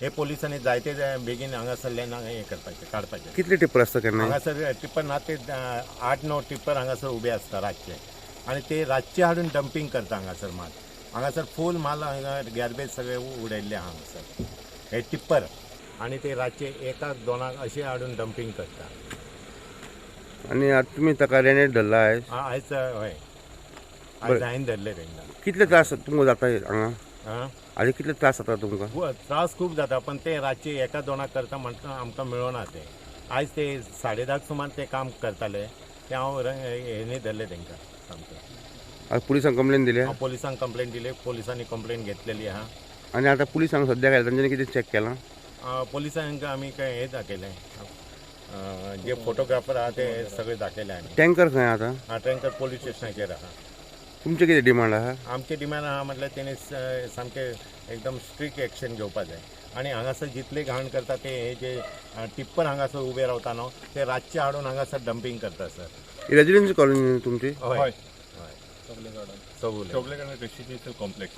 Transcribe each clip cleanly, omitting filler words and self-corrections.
हे पोलिसांनी जायते बेगीन हांगासरल्यान हें करपाचें, काडपाचें. कितले टिप्पर आसता केन्ना? हांगासर टिप्पर ना ते 8-9 टिप्पर हांगासर उबे आसता रातचे आनी ते रातचे हाडून डंपींग करता हांगासर माल. हांगासर फूल माल हांगा गार्बेज सगळे उडयल्ले आहा हांगासर हे टिप्पर आनी ते रातचे 1-2 अशे हाडून डंपींग करता. आनी आतां तुमी ताका रेनेट धरला आयज? आयज हय, आयज हांवें धरले तांकां. कितले त्रास तुमकां जाता हांगा? आं, आनी कितले त्रास जाता तुमकां? त्रास खूब जाता, पण ते रातचे 1-2 करता म्हणटा आमकां मेळना ते. आयज ते 10:30 सुमार ते काम करताले, ते हांव हेणी धरले तांकां सामकें. आतां पुलिसांक कंप्लेन दिल्या? हांव पोलिसांक कंप्लेन दिली, पोलिसांनी कंप्लेन घेतलेली आहा. आनी आतां पुलिसांक सद्याक आयला तांच्यानी कितें चॅक केलां? पोलिसांक आमी काय हे दाखयलें, जे फोटोग्राफर आहा ते सगळे दाखयले आमी. टँकर खंय आतां? हा, टँकर पोलीस स्टेशनाचेर आहा. तुमचें कितें डिमांड आहा? आमचे डिमांड आहा म्हटल्यार तेणी सामकें एकदम स्ट्रिक्ट एक्शन घेवपा जाय. आनी हांगासर जितले घाण करता ते हे जे टिप्पर हांगासर उबे रावता न्हू ते रातचे हाडून हांगासर डंपींग करता सर. रेजिडेन्सी कॉलनी तुमची? हय हय, सगळे रेसिडेंशियल कॉम्प्लेक्स.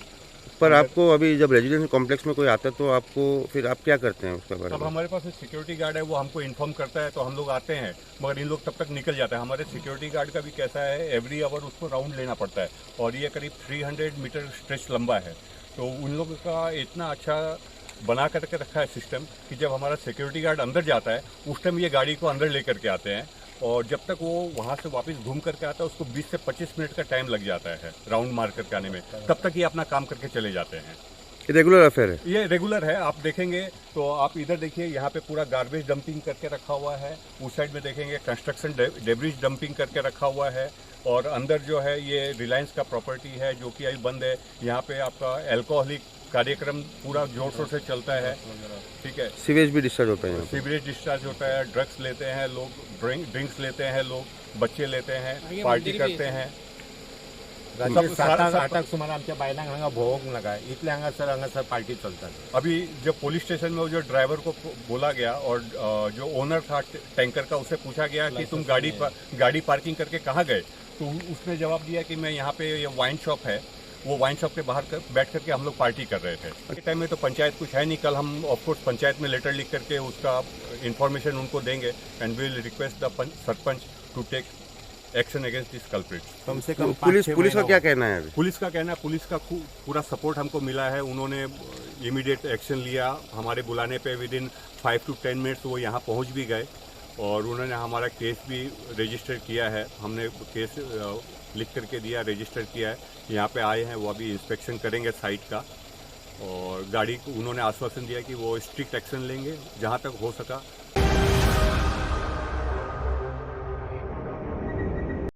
पर आपको अभी जब रेजिडेंशियल कॉम्प्लेक्स में कोई आता है तो आपको फिर आप क्या करते हैं उसके बारे तब में? हमारे पास एक सिक्योरिटी गार्ड है, वो हमको इन्फॉर्म करता है तो हम लोग आते हैं, मगर इन लोग तब तक निकल जाते हैं. हमारे सिक्योरिटी गार्ड का भी कैसा है, एवरी आवर उसको राउंड लेना पड़ता है और ये करीब 300 मीटर स्ट्रेच लंबा है. तो उन लोगों का इतना अच्छा बना करके रखा है सिस्टम कि जब हमारा सिक्योरिटी गार्ड अंदर जाता है उस टाइम ये गाड़ी को अंदर लेकर के आते हैं और जब तक वो वहाँ से वापस घूम करके आता है उसको 20 से 25 मिनट का टाइम लग जाता है राउंड मार करके आने में, तब तक ये अपना काम करके चले जाते हैं. रेगुलर अफेयर है? ये रेगुलर है. आप देखेंगे तो आप इधर देखिए, यहाँ पे पूरा गार्बेज डंपिंग करके रखा हुआ है. उस साइड में देखेंगे कंस्ट्रक्शन डेब्रिज डंपिंग करके रखा हुआ है. और अंदर जो है ये रिलायंस का प्रॉपर्टी है जो कि अभी बंद है. यहाँ पे आपका अल्कोहलिक कार्यक्रम पूरा जोर शोर से चलता है. ठीक है, सीवेज भी डिस्चार्ज होता है यहाँ पे? सीवरेज डिस्चार्ज होता है, ड्रग्स लेते हैं लोग, ड्रिंक्स लेते हैं लोग, बच्चे लेते हैं, पार्टी करते हैं. रातचे 7-8 सुमार आमच्या बायलांक हांगा भोंवंक नाका इतले हांगासर हांगासर पार्टी चलतात. अभी जब पुलिस स्टेशन में वो जो ड्राइवर को बोला गया और जो ओनर था टैंकर का उससे पूछा गया कि तुम गाड़ी पार्किंग करके कहाँ गए, तो उसने जवाब दिया कि मैं यहाँ पे ये वाइन शॉप है, वो वाइन शॉप के बाहर बैठ करके हम लोग पार्टी कर रहे थे. टाइम में तो पंचायत कुछ है नहीं. कल हम ऑफकोर्स पंचायत में लेटर लिख करके उसका इन्फॉर्मेशन उनको देंगे and will request the sarpanch to take action against this culprit. Cum Se cum police 5-6 police का महीना क्या कहना है अभी? पुलिस का कहना है, पुलिस का पूरा सपोर्ट हमको मिला है. उन्होंने इमीडिएट एक्शन लिया हमारे बुलाने पे. Within 5 to 10 minutes वो यहाँ पहुँच भी गए और उन्होंने हमारा केस भी रजिस्टर किया है. हमने केस लिख करके दिया, रजिस्टर किया है. यहाँ पे आए हैं, वो अभी इंस्पेक्शन करेंगे साइट का और गाड़ी को उन्होंने आश्वासन दिया कि वो स्ट्रिक्ट एक्शन लेंगे जहाँ तक हो सका.